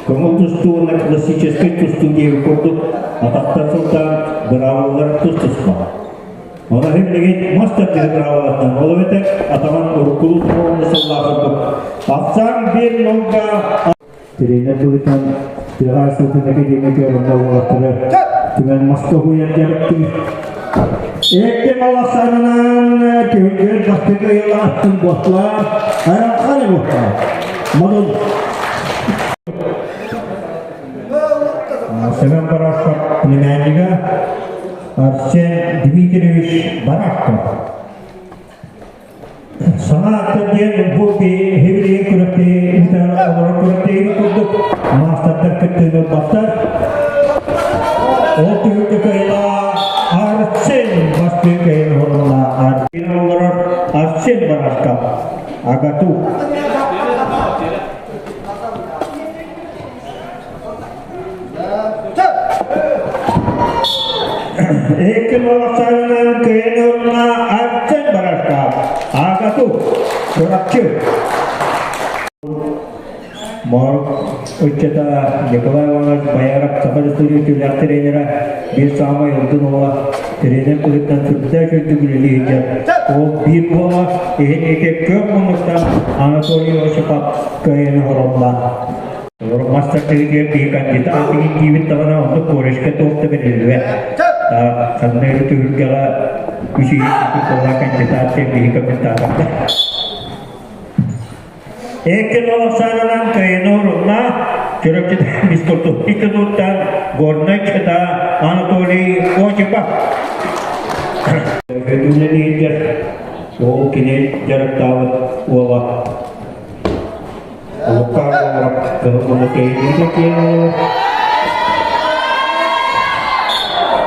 Көҥүл тустуу уонна классическай тустуу диэбит курдук атахтар сылтаан быраабылалар тус-туспа. Ону иһин билигин мас тардыһыы быраабылатынан, ол эбэтэр атаҕын уруккулуу туруорунна сыллаах курдук ахсаан биир нолга Тренер быһыытынан тыаҕа сылтын академия уонна уолаттары түмэн маска уһуйар дьарыктыыр. Эрдэ малахсаанынан түһүлгэр бастакы ыйылаахтын буотлаа, айанхан буотлаа. Модун. Семен Барашков племяннига Арсен Дмитриевич Барашков. Саҥа ааттар диэн бу киһи күрэхтэһии ыытар олорор күрэхтэһии курдук маастардар кыттыыны ылбаттар. Ол түһүлгэ кыайыылаах Арсен бастыҥ кыайын оһорунна Арсен олорор Арсен Барашков Агату. Икки уолаттарынан кыайан ылла Арсен Барашков Агату Чурапчы. Морг ыччата Николай Иванович Бояров Саха Республикатын тренера биир саамай ылдын уола тренер быһыытынан сүрдээх үрдүк үлэлии сылдьар. Ол биир уола иһин ити көп муннуктан Анатолий Осипов кыайыыны оһоролла. Мастер тыһыгар киһи кандидат тиһин диибит даҕаны оннук корешка туох да бэриллибэт. Ханна эрэ түһүлгэҕэ үчүгэй буолла кандидат диэн биһи комментатордар. Эккен олохсаанынан кыайыны урунна Чурапчыта физкультурник тутууттан Горнай Чыта Анатолий Осипов. Көтүүлэлиирдэр ол кини дьарыктаабыт уола Лука Говоров кыһыл кэйиитэ киэн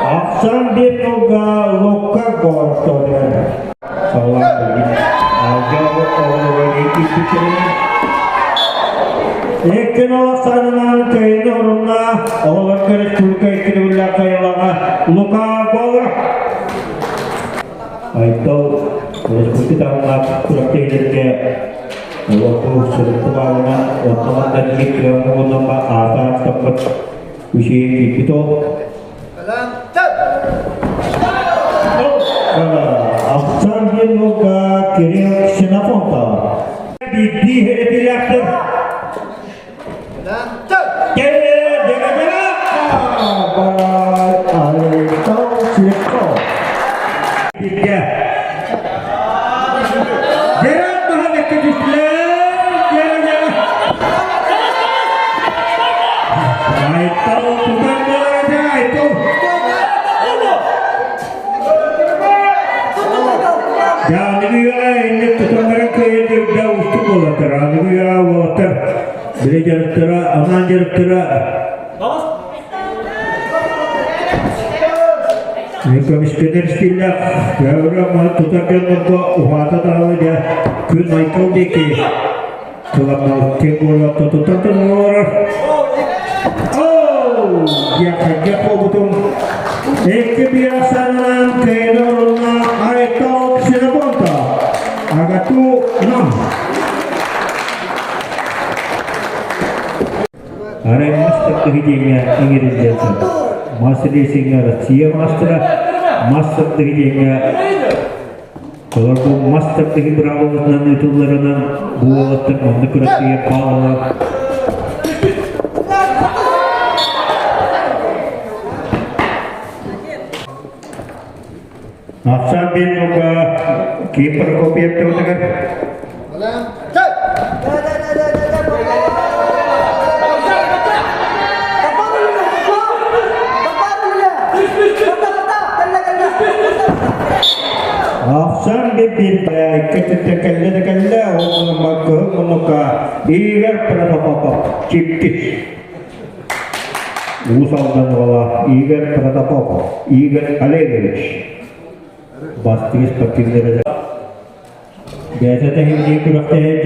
Ахсан биир тылга Лука Говоров тоҕуйар. Иккин олохсаанынан кыайыны орунна оҕолор республика иккини кайылаҕа Лука Говоров. Айтал республика таһымнаах күрэхтэһиилэргэ олоху сырыттыбаалына оттоманна биир кыаммыгуннама аата аттаммыт үчүйэн киирбит ол. Ахсан диэн уолга Кирилл Ксенофонтов. Биирдии хэрэтилээхтэр. Бииргэ. Дерен баһан Айтал тутан буолар Айтал. Дьааныгы үйэҕэ инник тутаннарын кыайан үрдэ уустук буолаттар. Аныгы үйэҕэ уолаттар били дьарыктара, анаан дьарыктара Көмүскэнэр стиллээх Төһөрө маһы тутар дьоннорго уһаата даҕаны дьэ күн Айтал диэки Кыламналык буолуохта тутан олорор. Оу! Диэххэ буолбутум. Икки биасанынан кыайан орунна Айтал Ксенопонто. Агату нам. Арай мастер диэҥҥэ иҥэриллиэн сөп. Мастер рейсиҥҥэ Россия мастера, мастер диэҥҥэ Олор бу мас тардыһыы быраабылатынан ыытылларынан бу уолаттар манна күрэхтэһиэ хаалалар. Ахсаан биир нуга Ким Прокопьев тылыгар Ахсан биирдэ икки кэллэ да кэллэ ол кыһыл муннукка Игорь Протопопов чипкис Уус Алдан уола Игорь Протопопов Игорь Олегович бастыҥ спортивный Бэйэтэ тэһииннии күрэхтэһэр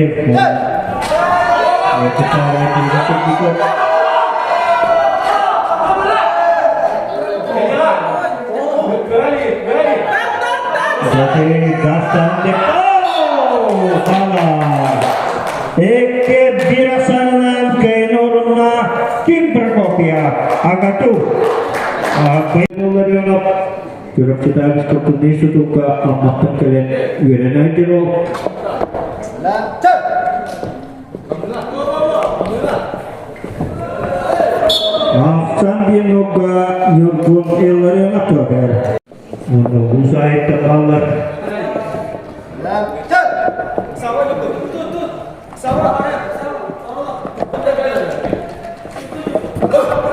Икки биир ахсаанынан кыайыны орунна. Ким Прокопьев, АГАТУ. Ларионов Чурапчытааҕы спортивнай институкка Амматтан кэлэн үөрэнэ сылдьар уол. Ахсан диэн уолга Ньургун Илларионов турар. Уонна улуус аайыттан хааллар.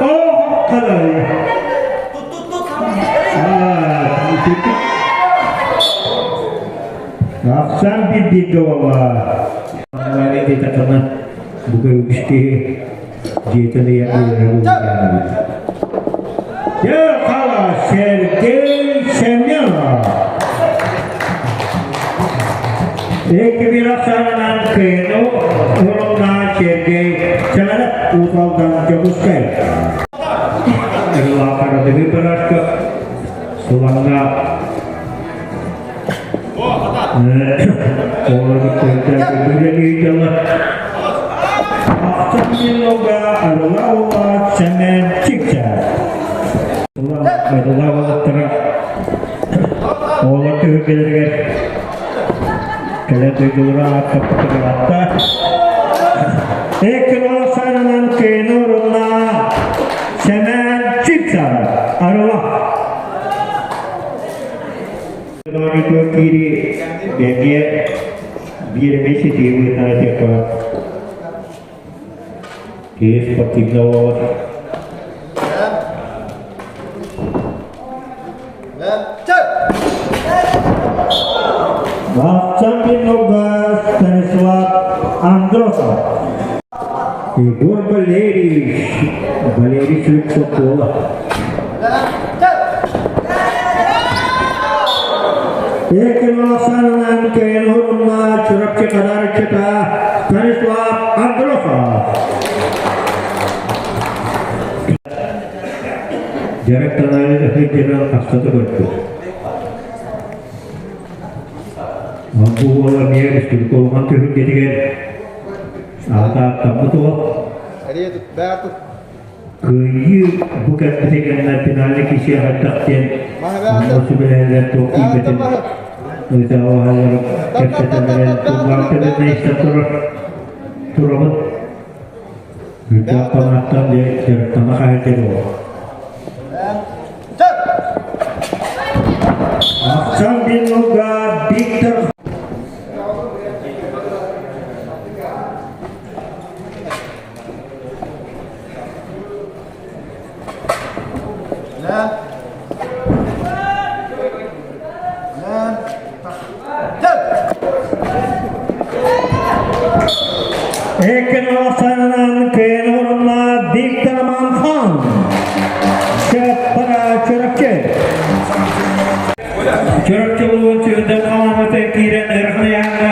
Оо, хадай! Ахсан биир-бииргэ буолла. Диэтэххинэ, бука үгүс киһи дьиэтин ыйан үөрэр буолуохтаах. Дьэ, хала Сергей Семенов. Икки ахсаанынан кыайыны уруҥна Сергей Семенов Уус-Алдан Дьокуускай. Ылаахарадыгы барашка Суланна Оҕолор түһүлгэлэригэр кэлэн дойдулара ааттаппытыгар Эккин кыайыны орунна Сэмэн Чиксар Арыла Экономика киири бэлиэ биэрэбэй ситиһии быһыытынан этиэххэ киһи спортивный олоҕор Вахтанг Станислав Андросов. Егор Валерьевич, Валерий Слепцов. Экономиканан кэйэн Чурапчы Хадарыччыта Станислав Андросов. Дьарыктанаайы сылдьан хастата көрдүк. Бу уола эмиэ республика улахан түһүлгэтигэр аата ааттаммыт уол. Кыайыы бу кэлбитэ кэннэ финальный киһи хайдах диэн онно сүбэлэһэллэр туох тиийбэтин ыытаалаһаллар кэпсэтэллэр тыллаах истэн турар турабын. Үрдээх панааттан дьарыктана хаһыйтар уол. Ахсан Биллуга Виктор Экономиканан кыайан Виктор Манхан. Чаппара Чурапчы. Чурапчы улуун сүрдэн халамата киирэн ырхаяҥҥа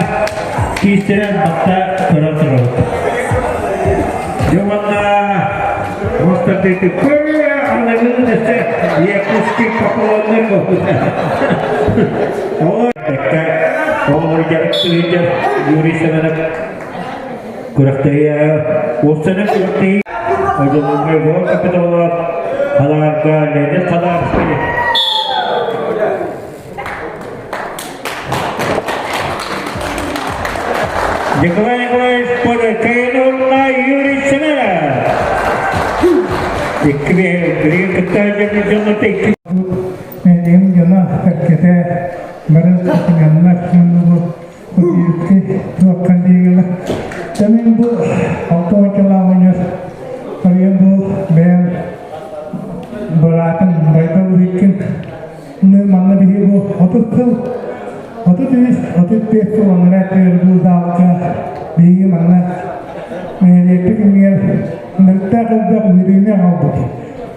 киистэрэн батта көрөн турабыт. Дьоманна мастардыты көрө аныгын десе якутский поклонник Ой, оҕолор дьарыктыыр Юрий Семенов күрэхтэһии уопсайынан күрэхтэһии Одьулууҥҥа Егор Капитонов Халаарга Леонид Халаарский Николай Николаевич Кайнурна Юрий Семенов Икки билигин кытта дьонно икки Нэһилиэгим дьоно эркэтэ бары сатыганнар бу кутуйукки туоххан диигила. Мен бу 60 лаах оҕонньор арыйан бу бэйэм быраатым Байбал Уһиккин манна биһи бу 30 сыл 33 35 сыл анараа өттүгэр бу залга биһиги манна нэһилиэкпит иннигэр ынырыктаах элбэх үөрүүнү аҕалбыт.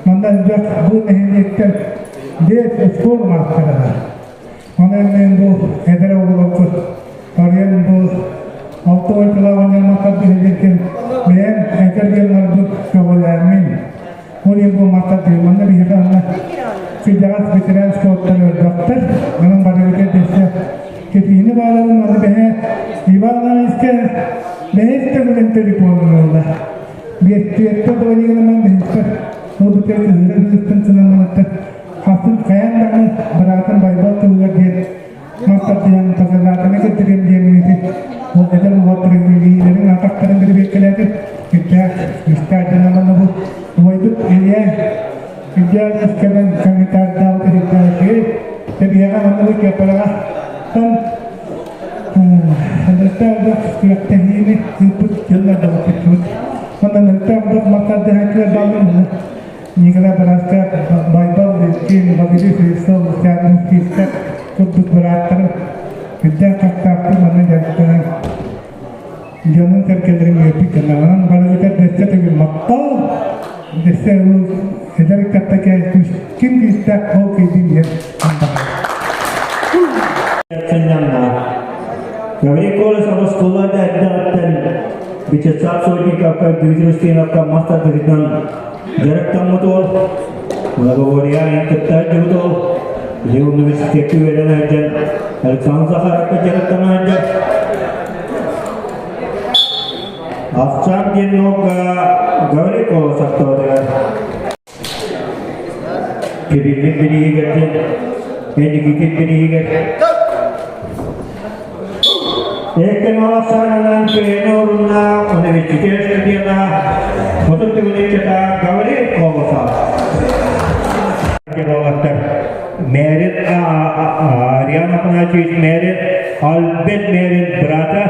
Манна элбэх бу нэһилиэктэн биэс спорт маастара баар. Онон мен бу эдэр оҕолорбут арыйан бу 60 лаах оонньооммакка биһигитин бэйэм эдэр дьоннорбут көҕүлээммин ол иһин бу махтал манна биһиэхэ анна кырдьаҕас ветеран спорттар өлбөхтөр. Онон барыгыта дэссе кэтиини бааларын манна бэһэ Иван Ивановичка бэһис төгүлүн телефонун ылла. Биэстиэттэн доводигынан бэһиспэр ол бутер кыһыра быыстан сынаммыттан хасын хайаан даҕаны быраатым Байбал тылыгар диэн мас тардыһан тазалаатана кырдырыам диэммин ол эдэр уолаттар илиилэрин атахтарын бирибиэккэлээтим үрдээх үстээх дьонномонно бу убайбыт Илья Илья искэнэн комментардаабыт иһиттээх тэбиэҕэ манна бу киэппэрэҕэ тан Элбэх күрэхтэһиини ыыппыт дьоннор доҕордоспут. Онон элбэх элбэх мастардаһааччылар бааллар. Николай Бараска, Байбал, Евгений, Валерий Христов, Лукьян Киистэр курдук бырааттарым үрдээх хаттаахтык манна дьарыктанан дьонун сэргэлэрин үөрбүт гынан барыгытар дэссе төгүл махтал дэссе эдэр ыччатта ким күүстээх ол кыйдын диэн Сынньанна. Гаврил Колесов оскуола эрдэҕиттэн Вячеслав Сотниковка, Дмитрий Устиновка мас тардыһыытынан дьарыктаммыт уол. Многоборье кытта сылдьыбыт уол. Били университекка үөрэнэ сылдьан Александр Захаровка дьарыктана сылдьар. Ахсаан диэн уолга Гаврил Колосов тоҕотугар Кириллин бирииһигэр диэн Энигитин бирииһигэр Экен Аласанынан көйөнө орунна университет студена хотун түгүнүччата Гаврил Колосов. Уолаттар Мэрин Ариан Афанасьевич Мэрин, Альберт Мэрин брата,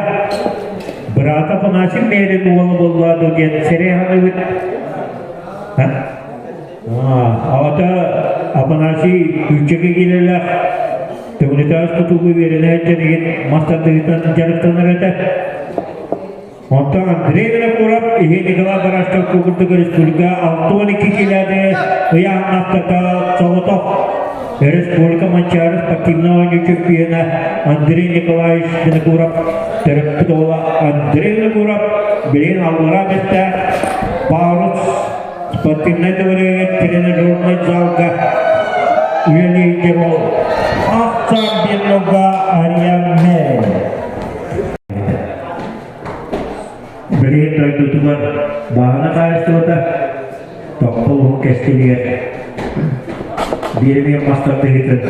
брата Афанасий Мэрин уола буолла диэн сэрэй ханыыбыт. Аҕата Афанасий Күүччэгэ киирэлээх Төҥүлүтээс тутууга үөрэнээччи игин мас тардыһыытынан дьарыктанар этэ. Онтон Андрей Винокуров иһи Николай Барашков курдук республика 62 килээди ыйааһыннаахтарга соҕотох Республика Манчаары спортивнай оонньуу чөмпүйүөнэ Андрей Николаевич Винокуров төрөппүт уола Андрей Винокуров билигин аллараа Бэстээх Парус спортивнай дворегар тренажернай залга үлэлиир ол Ахсан Беннога Ариан Мэрин. Билигин дойдутугар бааһына хаһаайыстыбата Тохтол уһун кэскилигэр биир мас тардыһыытын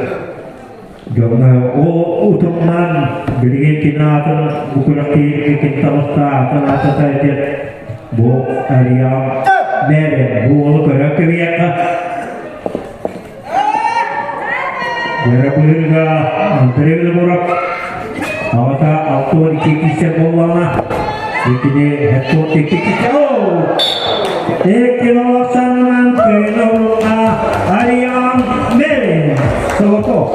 дьоҥҥо ол утумнаан билигин кини аатын бу күрэхтэһиигэ кини таҕыста аатын ааттата диэн бу Ариал Мэрин бу уолу көрөн кэбиһиэххэ Дьара быһыыга Андрей Винокуров аҕата 62 киирсэр буоллаҕына, иккини 72 киирсэр. Иккин кыайыны уруна Ариан Мерин Солотов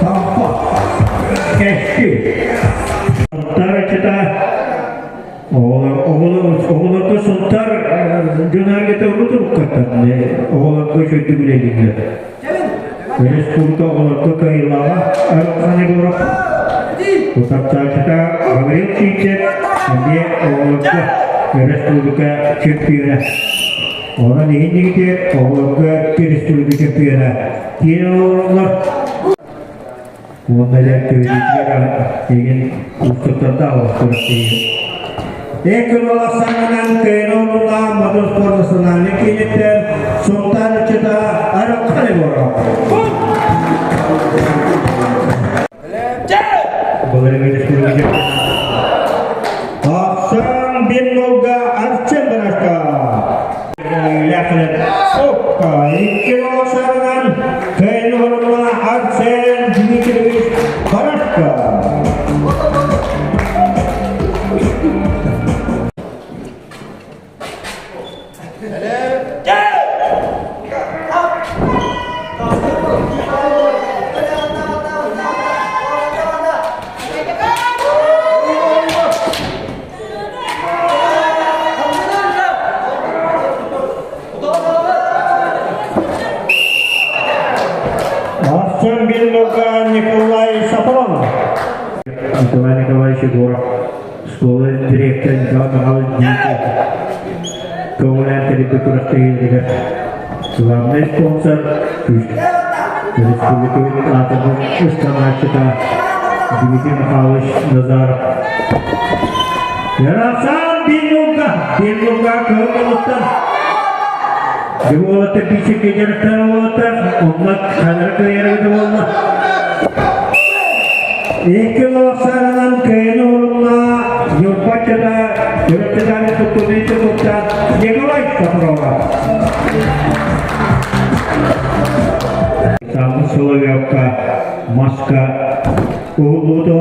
Тампа Кэскил Сунтар Оҕолорго Сунтар дьон-сэргэтэ урут уруккаттан оҕолорго үчүгэйдик үлэлииллэр. Республика оҕолорго кыайыылааҕа Арылхан Егоров, утарсааччыта Гаврил Сивцев эмиэ оҕолорго республика чемпиона. Онон иһин оҕолорго республика чемпиона киирэн олороллор. Уонна дьэ төбөтүгэр игин уустуктардаах олохтор Эк Олохсанынан кыайын оруннаах мотоспорт национальнай кииниттэн Сунтаар ыччата Арылхан Егоров. Ахсан Беннолга Арчен Барашка. Икки олохсанынан кыайын оруннаах Арсен Дмитриевич Барашка. Арсен Беннука Николай Сафронов. Николай Николаевич Егоров школа директора Николай Михайлович Дмитриев көҕүлээн тэрийбит күрэхтэһиилэригэр главный спонсор республикабыт аатырбыт ыстанааччыта Дмитрий Михайлович Назаров. Ярасан Беннука! Биир кыһыл муннуктан Уолаттар биисиккэ дьарыктанар уолаттар, онно ханара кыайар эбитэ буолла. Икки лоохсаанынан кыайыны урунна Ньурбаччата Өрөччөтааны туттунуу институттан Николай Петрова. Саамы Соловьевка маска уһуллубуту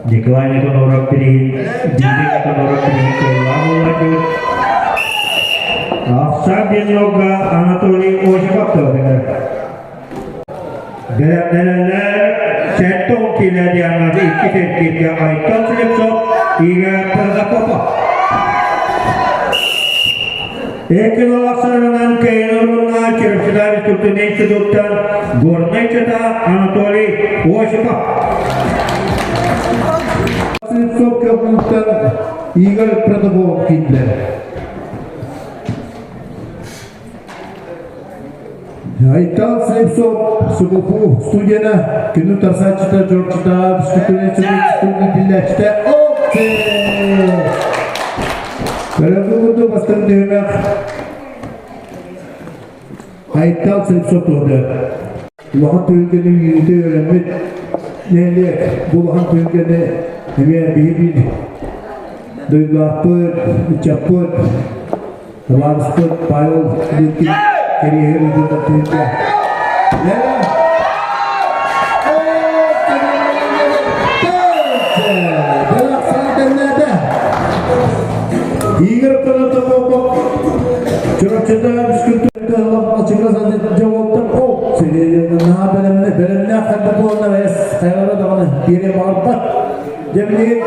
Николай Никоноров билигин Дмитрий Никоноров билигин кыайыылаах буолар Ахсаан диэн Анатолий Осипов тылыгар. Бэлэмнэнэллэр 70 киилэ дианнар икки тиркиргэ Айтал Слепцов, Игорь Протопопов. Икки лалахсарынан Кейнорунна Черепчида Республикатын институттан Горнай чата Анатолий Осипов. Слепцов көпүттэн Игорь Протопопов киирдилэр. Айтал Слепцов СГПУ студена күнү тарсааччыта Джорджта физкультура биллээччитэ Окей! Көрөбү курдук бастыҥ түһүмэх Айтал Слепцов туһунан. Улахан түһүлгэни үүнүүтэ үөрэммит нэһилиэк бу улахан түһүлгэни эмиэ биһи биир дойдулаахпыт, ыччаппыт, табаарыспыт Павел Лыткин кэриэһигэр ыытыллар түһүлгэ. Лера! Игорь Протопопов Чурапчыта бэлэмнээх ханна буоланнар эс хайалара даҕаны биэриэ баҕарбат. Дьэ билигин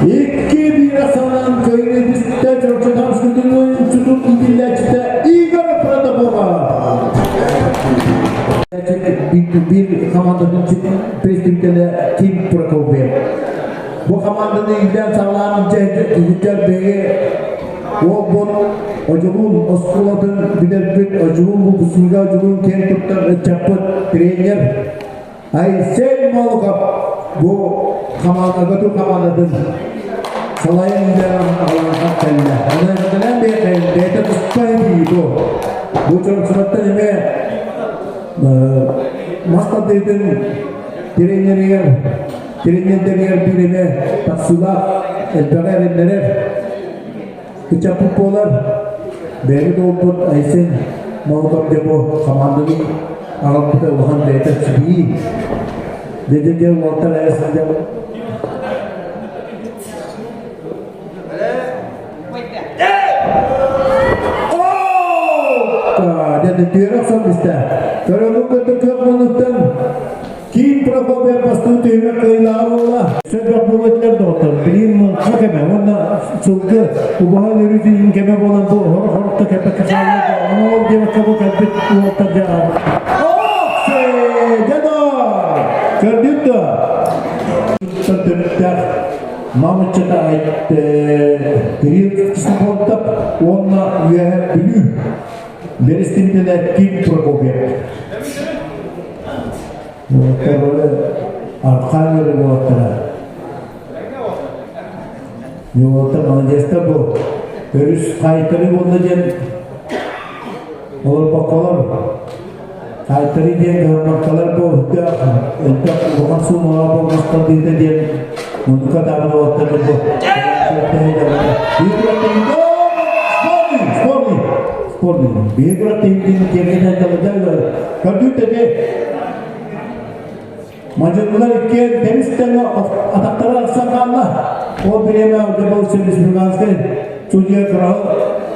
Икки биир санаан кыайыыны түстэ Чурапчытан институт иитиллээччитэ Игорь Протопопов. Биир командатын представителэ Ким Прокопьев. Бу команданы иилээн-саҕалаан илдьэр биһиги уолбут Одьулуун оскуолатын бүтэрбит Одьулуун выпускнига Одьулуун киэн туттар ыччаппыт тренер Айсен Молоков бу командага ту командатын салайан иилээн аҕалан кэллэ. Онон эҕэрдэлээн бэйэтэ туспа эбии бу. Бу Чурапчылартан эмиэ мас тардыытын тренеригэр тренердэригэр биир эмэ тахсыылаах элбэҕи эрэннэрэр ыччаппыт буолар. Бэйэбит уолбут Айсен Молотов дьэ бу хамаанданы аҕалбыта улахан бэйэтэ ситиһии. Дьэ-дьэ уолтар эс Дьэ, түөрэх сон бистэ. Көрөбүн кытта күөх муннуктан Киин Прокопьев бастыҥ түһүмэх кыайыылааҕа буолла. Сөргөх буолуотилар доҕоттор. Билигин муҥха кэмэ уонна сылгы убаһа өлөрүүтүн кэмэ буолан бу хорох-хорох да кэлбэккэ хаалла. Ону ол диэбэккэ бу кэлбит уолаттар дьэ Дедо! Көрдүт да? Төрүттээх Мамыччата Кирилл Ксенофонтов уонна Үөһээ Бүлүү бэрэстэбиитэлэ Ким Прокопьев. Архангел уолаттара. Уолаттар молодецтар бу. Өрүс хаайтары буолла диэн олорбокколор Хаайтары диэн кыһаммаккалар бу өттө улахан суумаҕа буолмастар диэн муннука даҕаны уолаттар бу Спорный, спорный, Мадьырлар иккиэн тэбис тэҥэ атахтара арсан хаалла. Ол бириэмэ Дебалчы республиканскай судья кыраһы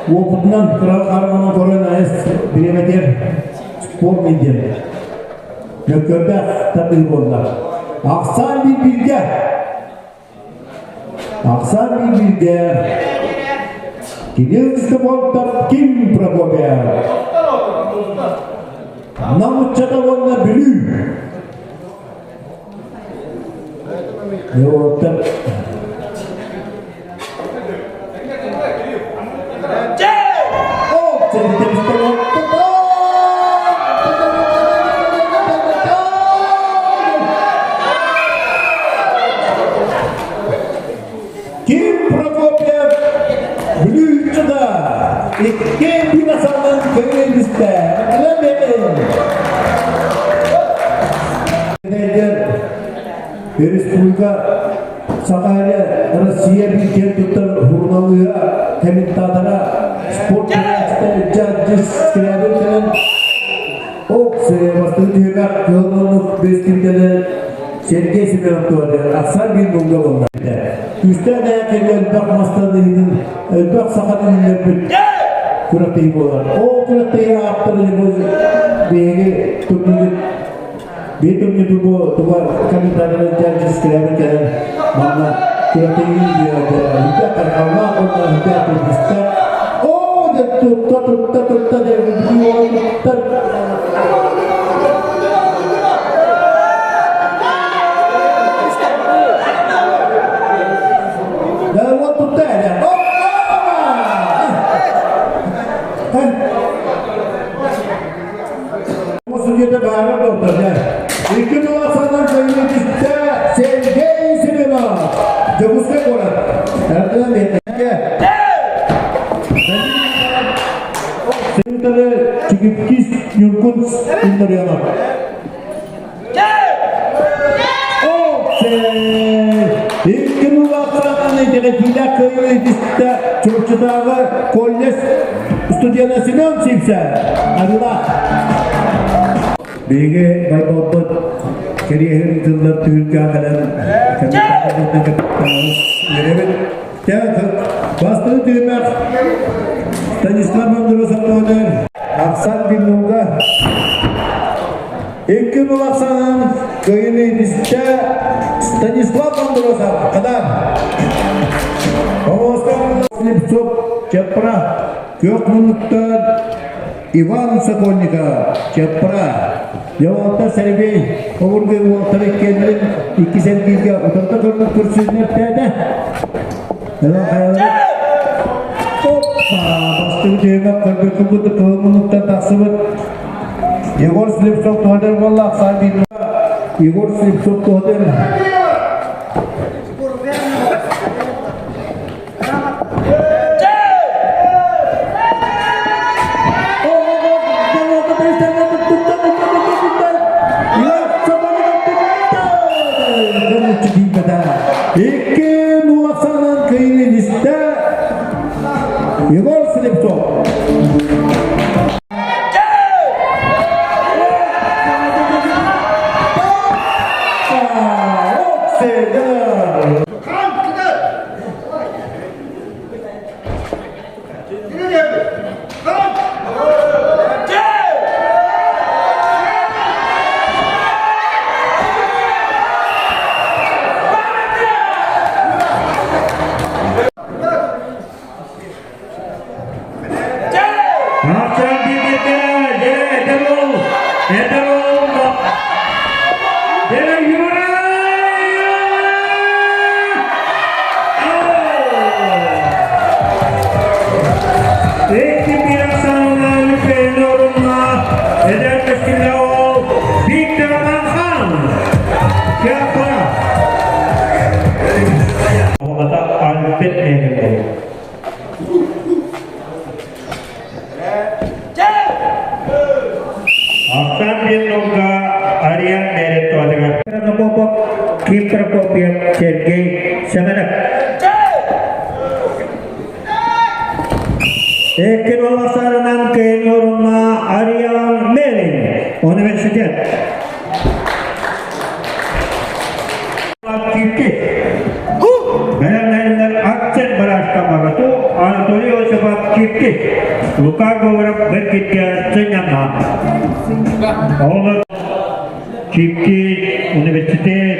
уопутунан кыраһы хараҕынан көрөн айас бириэмэтигэр спорный диэн мөккүөрдээх тардыы буолла. Ахсаан биир бииргэ Ахсаан биир бииргэ Кирилл Ксенофонтов Ким Прокопьев Нам ыччата уонна Бүлүү Уолаттар Республика Сахалия Россия биир киэн туттар суруналыыһа, комментатора, спорт журналиста Скрябин кэлэн Оксе бастакы түһүмэх кыһыл муннук бэс кимтэлэ Сергей Семенов туһатыгар ахсаан биир мунга буолла. Күүстээх дэйэккэ элбэх мастарыһытын, элбэх саха тилиннэрбит күрэхтэһии буолар. Ол күрэхтэһии ааптары биһиги турнирбыт биир турнирбыт бу туга комментаторы дьарчы Скрябин кэлэн манна күрэхтэһии үтэ тарҕаллаах уонна үтэ турнистар Оо, дьэ тутта тутта тутта дьэ туттар. Да вот тутта дьэ. Судьяда баара болду дьэ. Икки тыла санан кайыы түстэ Сергей Семенов. Дьокуускай куорат. Эрдэн бэйэтэ. Сентары Чигиткис Ньургун Индарьянов. Икки нулаахтаан итэҕэтиилээх кыайыы итистэ Чурапчытааҕы колледж студена Семен Сивцев. Арыылаах. Биһиги байбалбыт кэриэһин ыытыллар түһүлгэҕэ кэлэн үөрэбит. Бастакы түһүмэх Станислав Андросов Ахсан Биннуга Икки нул ахсаанынан кыайыыны итистэ Станислав Андросов Хадан. Помостан Слепцов Чапра Күөх муннуктан Иван Сокольников Чапра Дьолуоттар Сергей обургу уолаттар иккиэннэрин икки сэргииргэ утарыта көрбүт көрсүннэртээтэ. Оппа! Бастакы түһүмэх көрбүт курдук кыһыл муннуктан тахсыбыт Егор Слепцов туһатар буолла ахсаан биир Егор Слепцов туһатар Икки нулахсанан кыйын истэ Егор Слепцов. Ахсаан биирдэ дьэ эдэр уол, эдэр уол дьэ Юра! Икки биир ахсаанынан үкэйин орунна эдэр кэскиллээх уол Виктор Манхан! Кыаппа! Оҕото Альберт Мээрин Ахсаан диэн нолга Ариан Мээрин туһатыгар Прокопов, Ким Прокопьев, Сергей Семенов. Икки нолласарынан кыайын орунна Ариан Мерин, университет. Кипки. Бэлэмнэринэн акцент бараштамагату Анатолий Осипов Кипки. Лука Говоров Бэркитке сынньанна. Оҕолор Кипки университет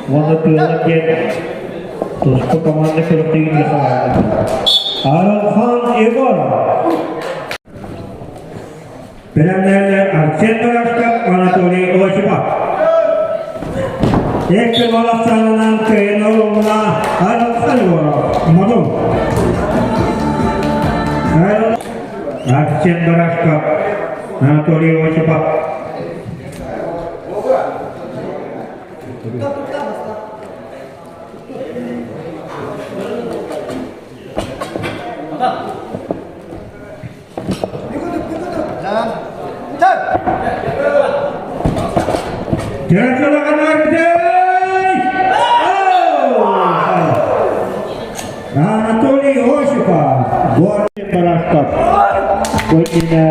уонна тыала диэн туспа команда күрэхтэһиитин салайар. Арылхан Егор. Бэлэмнээллэр Арсен Барашков, Анатолий Осипов. Икки балахсаанынан кыайын орунна Арылхан Егоров. Модун. Арсен Барашков, Анатолий Осипов. Дьэ, Анатолий Осипов, город Барашков. Көтүнэ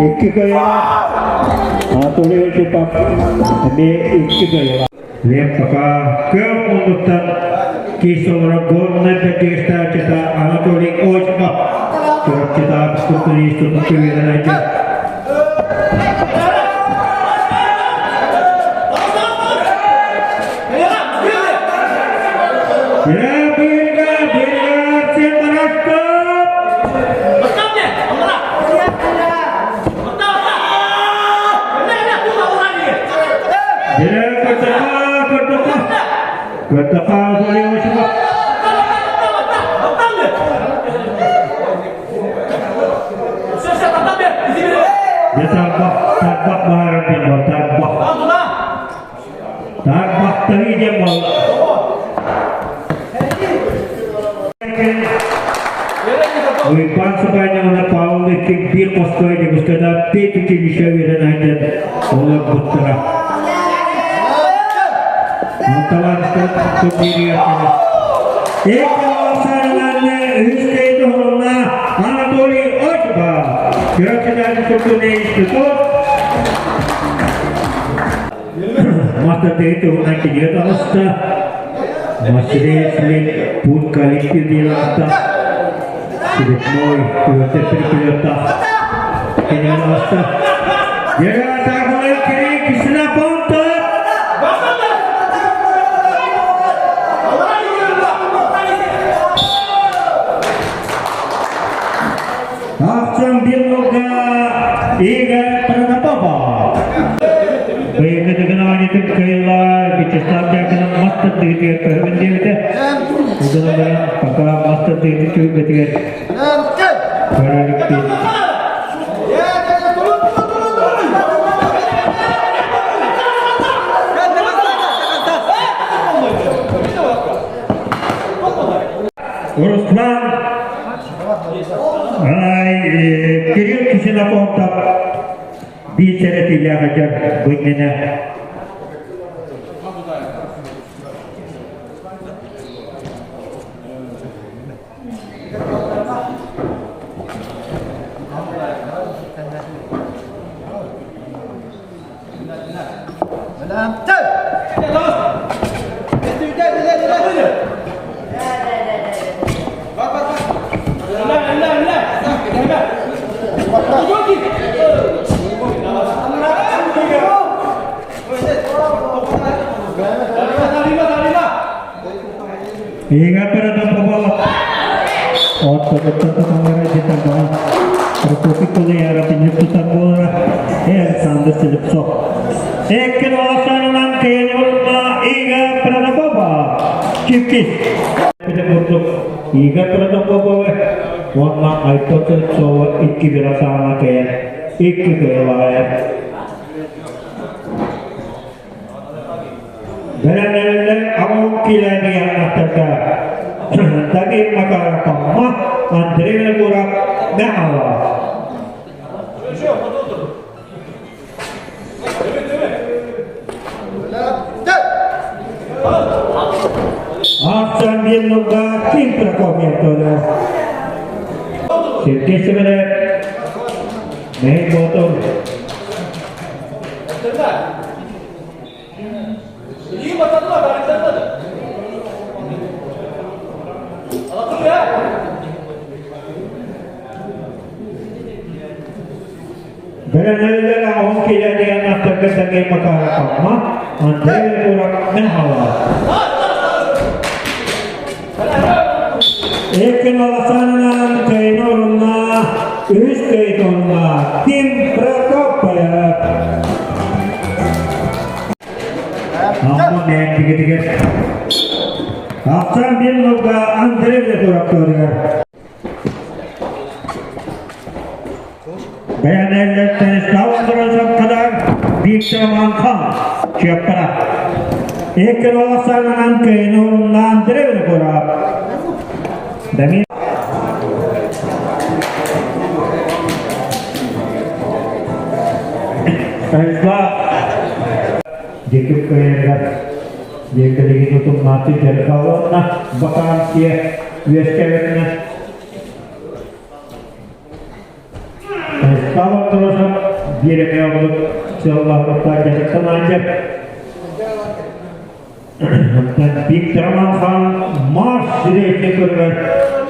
Икки кыайыылаах Анатолий Осипов эмиэ икки кыайыылаах. Лев пока көп муннуктан киис олорор горнай бэрдигэстээччитэ Анатолий Осипов Чурапчытаах физкультурный институт үөрэнээччи. Тарбахтарыы диэн буолла. Уйбаан Сыбаанньаҕына Павел икки биир хостой Дьокуускайда педучилище үөрэнээччи олорбуттара. Алталаахтар турнирыгар Икки үс киһи туһулунна Анатолий Осипов, Чурапчытааҕы культурный институт Мастер туһунан кинигэ таҕыста. Василий Путь коллектив диэн ааттаах Цветной түөртэ переплеттаах кинигэ таҕыста. Дьэ, Ксенофонтов Ахсам Биллуга Игорь Протопопов. Быйылгы Дыгынаанитын кыайла Вячеслав Дьяконов мастер тыытыгар көһөбүн диэбитэ. Удана баран пока мастер тыыты түһүлгэтигэр көрөлүкпүт. Руслан Ай, Кирилл Ксенофонтов биир сэрэтиилээх дьон бу иннинэ Игорь Протопопов Ортотуттан таҥара дьиэтэ баҕа Прокопий Кулуяров тутар буолара Александр Слепцов. Эккин олохсонунан кыайан Игорь Протопопов Чипкис. Курдук Игорь Протопопова уонна Айто Слепцова икки бира саана кыайан икки кыайылаҕайар. Бэлэмнэнэллэр аҕам киилээнигэр аттарга Давид Макаровтамма Андрей Винокуров Михайлов. Ахсан Виннуга Ким Прокопьев тоже. Сергей Семенов, Мэй Ботов. Бэлэмнэрилэр аҕам киирэ диэн ахтарга сэргэй Макарапамма Андрей Егоров Михайлов. Эркин Аласанынан кыайын орунна үс кыайын орунна Ким Прокопьев. Амма мээттигитигэр Ахсан Билловга Андрей Егоровтарыгар. Бэйэлэрин Станислав Андронов Виктор Манхан чыаппара. Икки олохсаанынан кыайыны урунна Андрей Егоров. Дамир Станислав. Диэкэлигин утумнааччы дьарыка уонна вакансия үөскээбитинэн Слава Андросов биэрэкэ оннук сыаллаһыттан дьарыктанааччы. Оттон Виктор Романхан Марс сирэйгэ көрөр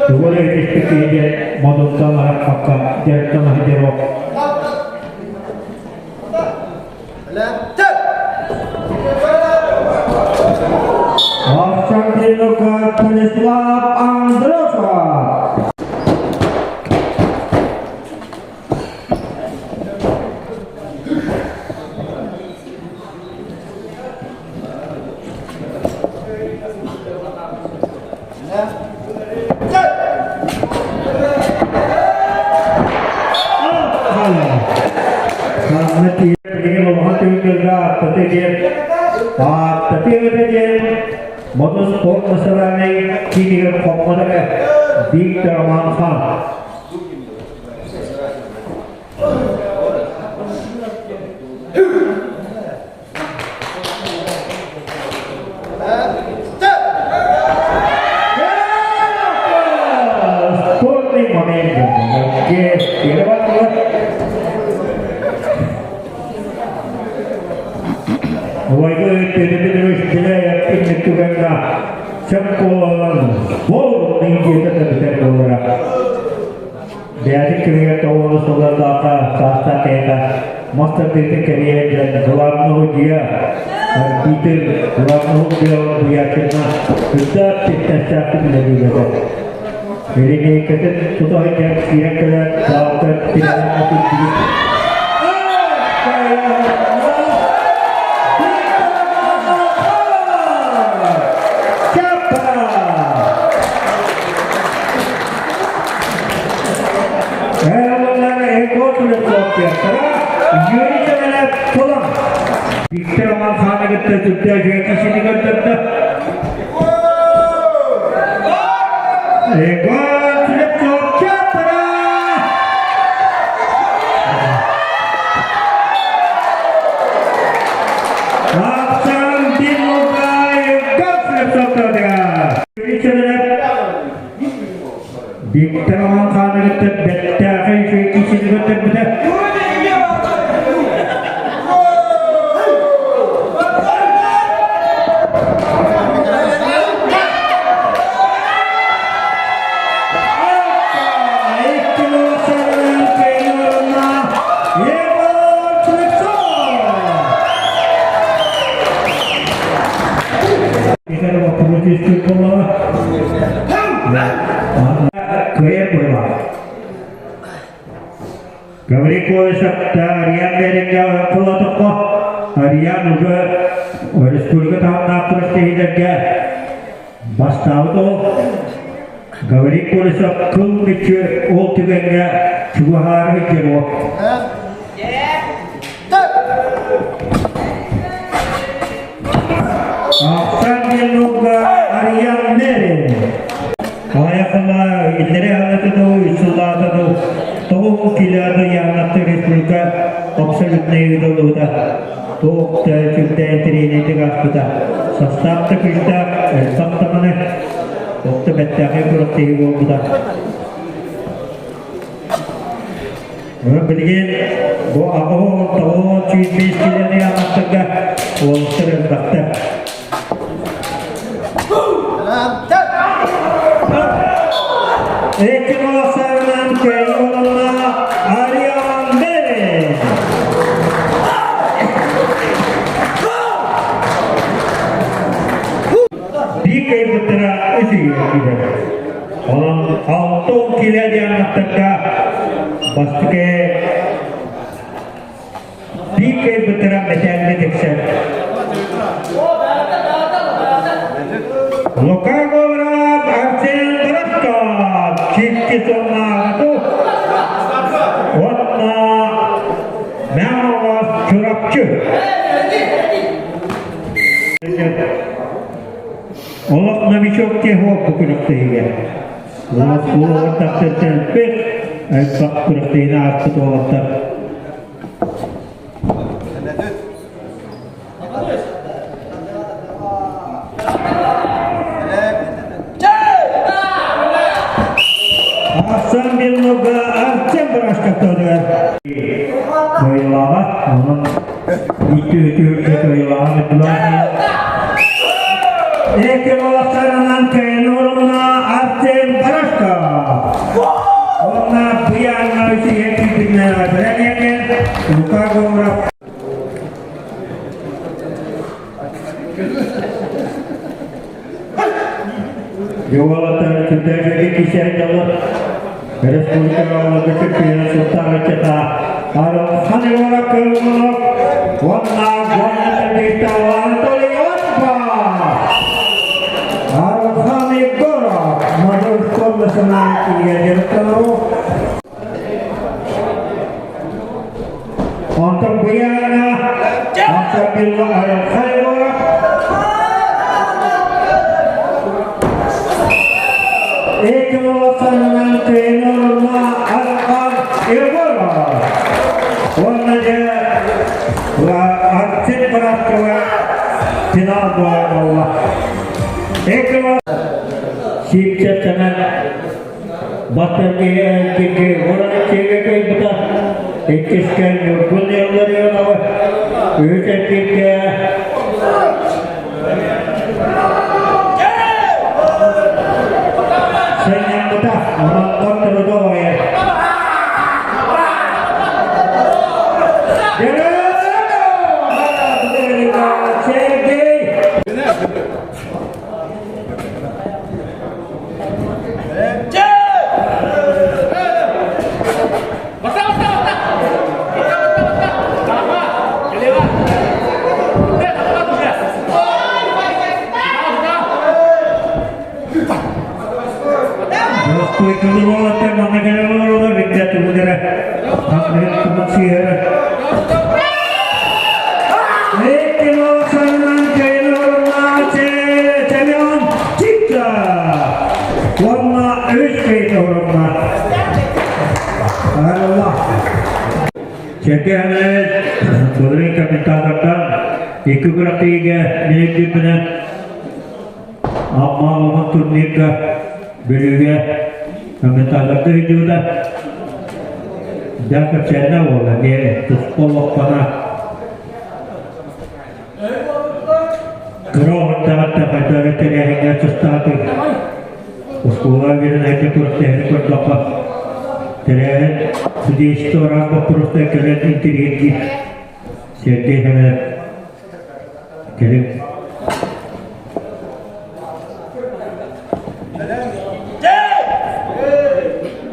тугу эрэ түспүт киһи диэн модунтан арахпакка дьарыктана сылдьар Арсен Станислав Андросов! Манна тиийэн билигин улахан түһүлгэлэргэ ааттата диэн ааттата эбэтэ диэн Модун спорт национальнай киинигэр хоммот эрэ Виктор Романхан. Спорный момент. Бэйэтин кэмигэр тоҕуону сыллардаахха саастаах киһиэхэ мас тардыытын кэрийэн дьон главного дьиэ арбитр главного дьиэ буйааччына кытта эппиэтинэстээхтик үлэлиир этэ. Линейкатын тута сылдьан киирэн кэлэн саалтан тирээн отут Виктор Романханы кытта сүрдээх үчүгэй киһини көрдөрдө. Егор Слепцов Чапара! Ахсан Димовка Егор Слепцов Виктор Романханы кытта бэртээхэй үчүгэй киһини көрдөрбүтэ. Кыайар быһыылаах. Гаврил Колесов Ариан Берингэ кылатыкка Ариан уже республика таһымнаах күрэхтэһиилэргэ бастаабыт ол. Гаврил Колесов кыл мүччү ол түгэҥҥэ чугаһаары сылдьар уол. Ахсан диэн Ариан Мерин. Айахыла иллэри аҕатыду, үс сыллаатаду, тоҕус килоду яҥнатты республика абсолютнай ыытыллыбыта. Туох да сүрдээн тренинг ааспыта. Састаап да күүстээх, элбэх даҕаны, туох да бэртээхэй күрэхтэһии буолбута. Билигин бу аҕыһын, тоҕуһун, 105 килоны яҥнаттарга уолаттар элбэхтэр. Икки сарынан кыайыы Ариан Берин. Биир кыайбыттара үс киирэр. Онон 6 килэ диэн бастакы биир кыайбыттара мэтээлгэ тиксэр. Лука Говоров, Арсен Тарасков, чикки соннааҕыту уонна Мямовас Чурапчы. Олох новичок теһуок бу күрэхтэһиигэ. Уолаттар тахсар элбэх күрэхтэһиини ааспыт уолаттар. Асан Беллога Артем Барашков тоодугар. Кыайылааҕа, онон икки кыайылааҕа Медлания. Эки олохтарынан кыайын орунна Артем Барашков. Онна Буяна үсүһэ күүтүннэн бэлэмнэнэн Лука Говоров. Уолаттар сүрдээҕи кисээдалар республикаҕа олорго чөккүйэн сылтаах ыччата Арылхан Егоров Кыргызов уонна Гонна Сергеевтаҕа Анатолий Осипов Арылхан Егоров Модуль национальный киинигэр дьарыктанар. Онтон Буяна Антон Арылхан Егоров Экологтарынан тренерына Архан Егоров. Уонна дьэ Артем Браткова финал буолла. Эколог Сипчев Сэмэн Бастакы Городоччига кыайбыта, иккискэ Ньургун Илларионова, үһүс эркииргэ сынньаммыта, онон Трудовая. Сергей! Уолаттар манна кэлэн олороллор, бүттэ тугу эрэ Сэргэһэммит былырыын комментатордар икки күрэхтэһиигэ миэстэтинэн Амма улахан турнирга Бүлүүгэ комментатордар ыйдыбыта. Дьэ кэпсээннэ буолла диэри туспа олохтоно. Кыра оҕуттаҕыттан хайдах эрэ тэрээһиҥҥэ сыстаатый. Оскуола үөрэнээччи күрэхтэһиини көрдөххө, тэрээһин судейство араас боппуруостар кэлэн интэриэһиргиир. Сергей Семенов Кэлин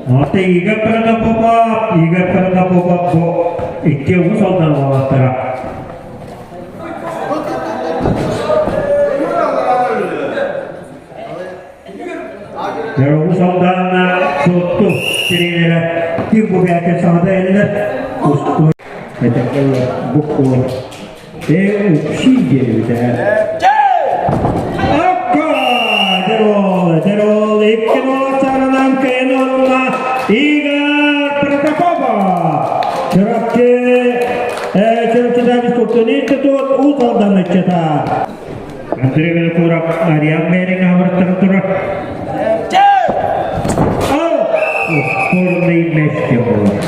Оттон Игорь Протопопов, Игорь Протопопов бу икки уус алдан уолаттара. Уус Алданна Суотту тренерэ ким бу бэйэтин саҥата иһиллэр устуой этэргэ буккулар Ээ, укси диэбитэ. Акка! Дерол, дерол, икки нуотаранан кэйэн орунна Игорь Протопопов. Чурапчы, Чурапчыда искусственный институт Уус Алдан ыччата. Андрей Винокуров, Ариан Мерин абырттан турар. Спорный мяч буолар.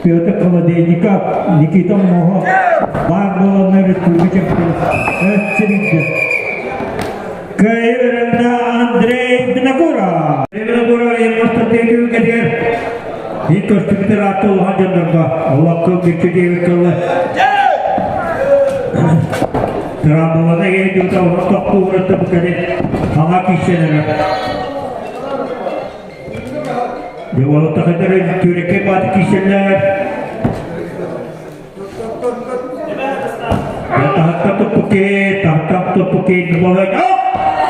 Петр Холодильников, Никита Моһо баар буоланнар республика чемпиона Кыайырында Андрей Винокуров. Винокуров Евростратегия кэлэр. Ик көстүбүтэр аатта улахан дьоннорго Олохку бүччү диэбит кылла. Трамбалана киһи дьута тохтуурата бу кэлин хаҥа киирсэнэрэ. Дьуолатахытары түрэкэ баат киирсэллэр. Таһатта туппуке, таһаттан туппуке, болай.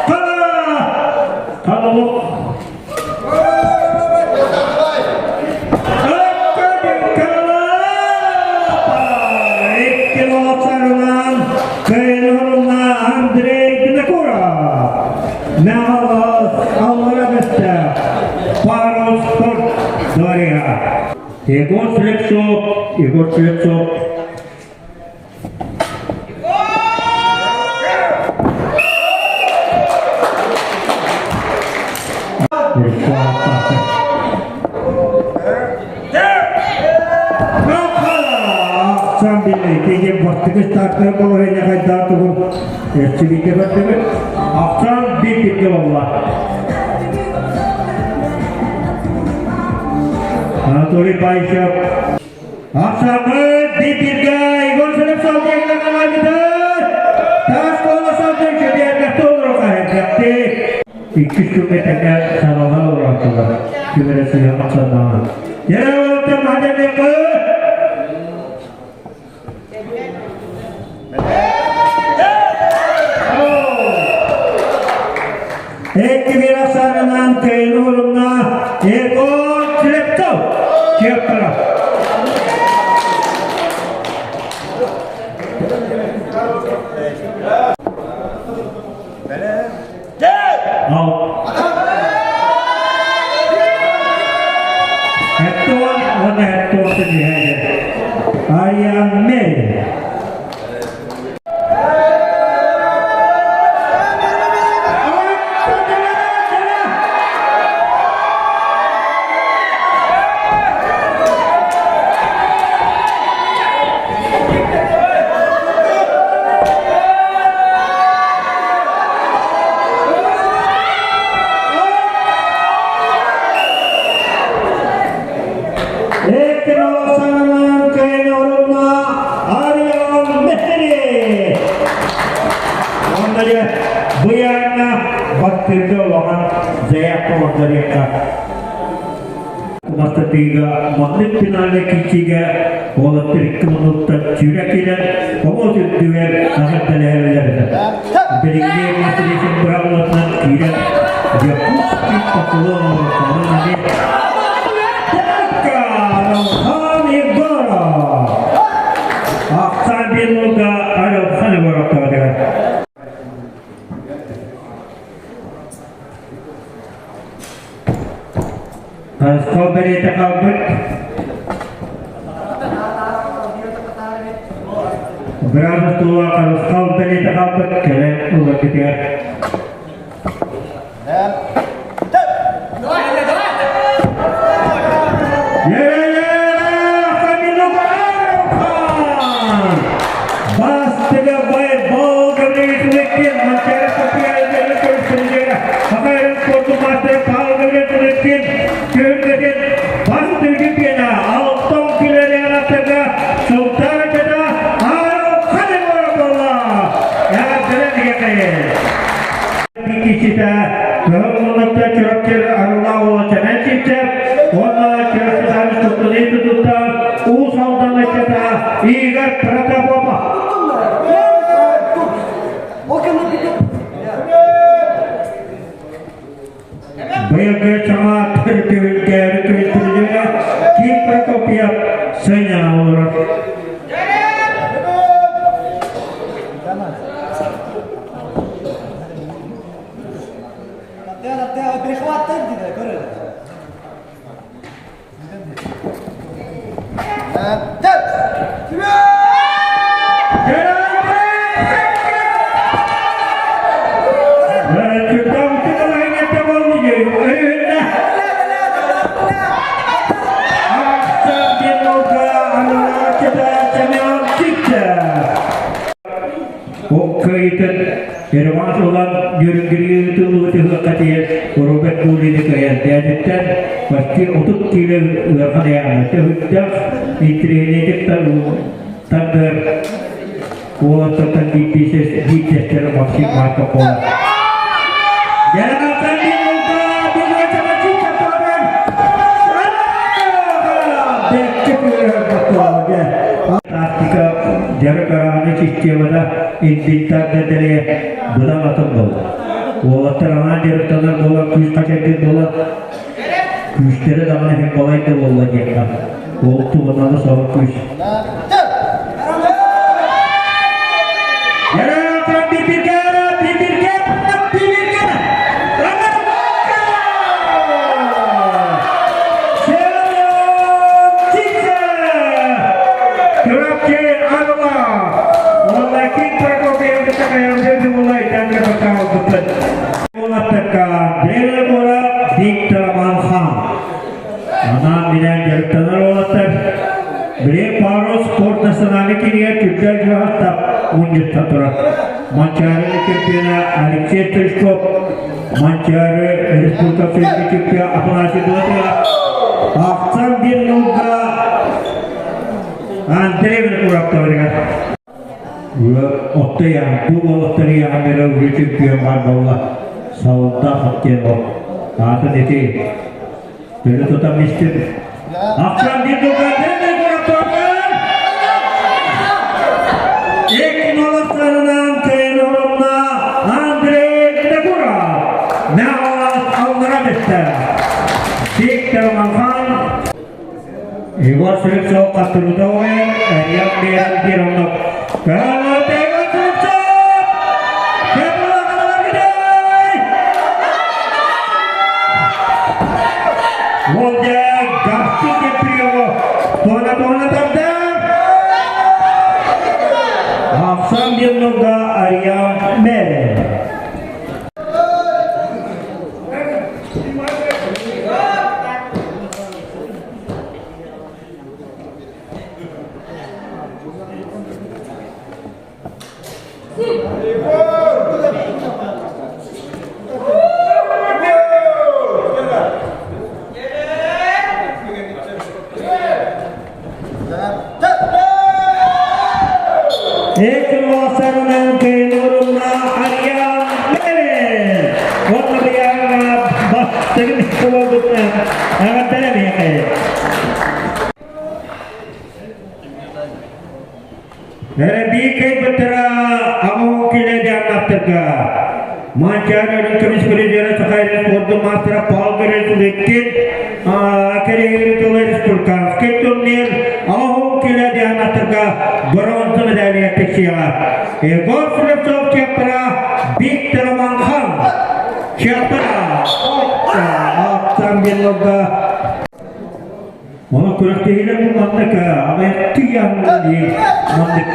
Хала! Хала! Андрей Винокуров! Наҕалас аллара бэстэ Парус спорт дворега. Егор Слепцов, Егор Слепцов. Ити бастакы стартовый положение хайдах тугун эрчилиигэ көрдүбүт. Ахсаан биир биргэ буолла. Анатолий Паисев Ахсааммыт биир биргэ Егор Слепцов диэкилэр хамаандытын таас куола салтын чөбүөрдэхтэ олору хаһырдахты. Иккис күҥҥэ тэҥҥэ саҥалар олорооччулар. Ким эрэ сыыһа махсаннаҕына. Дьэ, уолаттар маһадьаныахха! Эккибир ахсаанынан кыайыны урунна Егор Слепцов Чиэппара. Heptuan уонна Heptuan түһээдэ. Айанмей. Эркин кыайан орунна Ариан Мехери. Онна дьэ быйаҥҥа баттыырга улахан заявка оҥорторуохха. Бастатыыга маннык финальнай киирсиигэ уолаттар икки муннуктан сүүрэ киирэн, хомус үрдүгэр эҕэрдэлэһэллэр. Билиҥҥи Матвеев быраабылатынан киирэн, Якутский поклон оҥорон эмиэ Арылхан Егоров! Ахсаан биир Арылхан Егоров таҕатыгар. Харысхал бэлиэтэ хаалбыт. Грамоталаах харысхал бэлиэтэ хаалбыт кэлэн ыларгытыгар. Киһитэ кыһыл муннукта Чурапчы Арыллаах уола Сэмэн Сивцев уонна Чурапчы Саамыс Туттуней тутутта Уус Алдан ыччата Игорь Протопопов. Быйылгы саҥа төрүтүгүлгээри күрүттүрүлүнэ Ким Прокопьев сынньана олорор. Ол кыайыытын Ереван ылан Нөрүнгүрү ыытыллыбыт ыһыахха тиийэн Роберт Гулины кыайан бэйэтиттэн почти 30 киилэ ыарахан ыйааһыны төһүттээх интириэһинэйдик тардыар уолаттартан биирдэстэрэ Максим Марков буолар. Тактика дьарык системата инвентарь дэлэйэ быдан атын буолла. Уолаттар анаан дьарыктанар буолан күүс хачайдыыр буолан күүстэрэ даҕаны иһин балайда буолла диэххэ. Ол туһунан соҕо күүс. Анаан минээн дьарыктанар уолаттар Билигин Парус спорт национальный Дьааҥы кинигэ Күрдэл Дьуһастап мунньуттан турар. Манчаары чемпиона Алексей Стручков, Манчаары республика сүрүн чемпиона Афанасий Дмитриев, ахсан биир нолга Андрей Винокуров товарыгар. Оттойан, бу уолаттар яҕамера уже чемпион бар буолла. Салдах диэн ол. Аатын ити Төлө тутан истим. Ахсан биир нолга Андрей Винокуров товарыгар. Икки кыайан орунна Андрей Винокуров. Наҕалас аллара түстэ. Виктор Манхан Егор Слепцов хаттырыта оҕойон, Эрьян Берин биир оннук. Егор Слепцов! Волдя Гастик приему туона-туона тарда. Ахсан Бирнуга Арьян Мерин. Экин кыайыыларына Арьян Мерин. Уонна быйааҥҥа бастыҥ буолбутунан эҕэрдэлэниэхэ. Эрэ быттара аҕа килэ дианнаттарга. Манчаары өрүн көмүс призера Сахайрын спордун мастера Павел Григорьевич Кэриэри тылы республиканский турнир аҕа килэ дианнаттарга бронза медалия тиксиэҕэ. Егор Слепцов чемпиона Виктор Манхан чемпиона Ахтан Бенлога Онон күрэхтэһиилэр бу маннык аҕыйахтыы дии маннык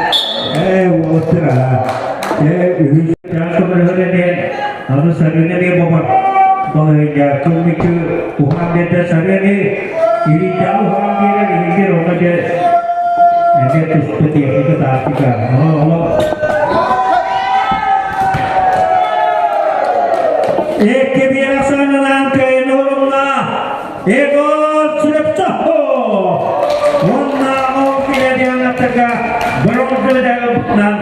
ээ уолаттар ээ үһүс көмөлөһөр диэн аны сарыына эмиэ бобор балаһыанньа кылмыкы уһаан биэрдэ сарыаны илиитэҕэ уһаан биэрэр иһигэр онно дьэ эмиэ туспа техника тактика олох Экке биэр ахсаанынан кыайын орунна Егор Слепцов! Уонна ол килэдианаттарга бронза медаль ылбытынан.